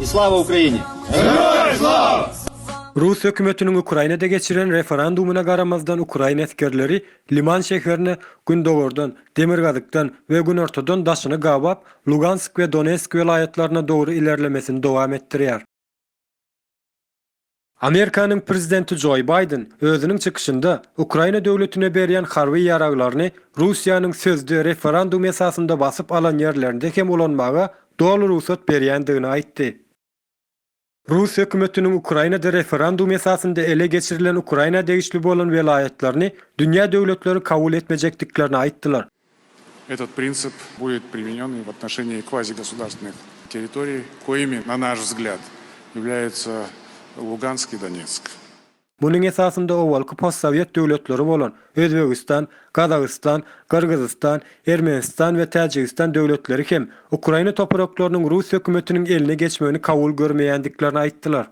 I Slava Ukraini! Rus hökümetiniň Ukrainada geçiren referandumyna garamazdan ukrain esgerleri Liman şäherine gündogardan, demirgazykdan we günortadan daşyny gabap, Lugansk we Donetsk welaýatlaryna dogry ilerlemesini dowam etdirýär. Amerikanyň prezidenti Joý Baýden özüniň çykyşynda Ukraina döwletine berýän harby ýaraglaryny Russiýanyň sözde referandum esasynda basyp alan ýerlerinde hem ulanmaga doly rugsat berýändigini aýtdy. Rus hökümetiniň Ukrainada referandum esasynda ele geçirilen Ukraina degişli bolan welaýatlaryny dünýä döwletleri kabul etmejekdiklerini aýtdylar. Этот принцип будет применен и в отношении квазигосударственных территорий, коими, на наш взгляд, являются Луганск и Донецк. Munuň esasynda owalky postsowet döwletleri bolan Özbegistan, Gazagystan, Gyrgyzystan, Ermenistan we Täjigistan döwletleri hem Ukraina topraklarynyň rus hökümetiniň eline geçmegini kabul görmeýändiklerini aýtdylar.